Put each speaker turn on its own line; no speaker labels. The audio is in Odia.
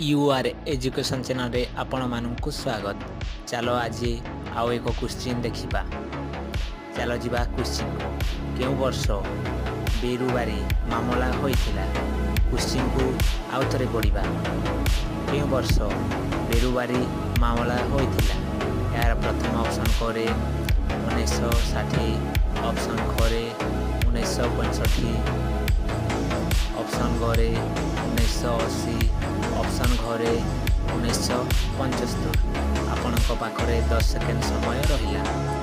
You R education ଚ୍ୟାନେଲରେ ଆପଣମାନଙ୍କୁ ସ୍ୱାଗତ। ଚାଲ, ଆଜି ଆଉ ଏକ କ୍ୱେଶ୍ଚିନ୍ ଦେଖିବା। ଚାଲ ଯିବା କ୍ୱେଶ୍ଚିନ୍କୁ। କେଉଁ ବର୍ଷ ବେରୁବାରୀ ମାମଲା ହୋଇଥିଲା? କ୍ୱେଶ୍ଚିନ୍କୁ ଆଉ ଥରେ ପଢ଼ିବା। କେଉଁ ବର୍ଷ ବେରୁବାରୀ ମାମଲା ହୋଇଥିଲା? ଏହାର ପ୍ରଥମ ଅପସନ୍ କରେ 1960, ଅପସନ୍ ଖରେ 1965, ଅପସନ୍ ଗରେ 1980, ଅପସନ୍ ଘରେ 1975। ଆପଣଙ୍କ ପାଖରେ 10 ସେକେଣ୍ଡ ସମୟ ରହିଲା।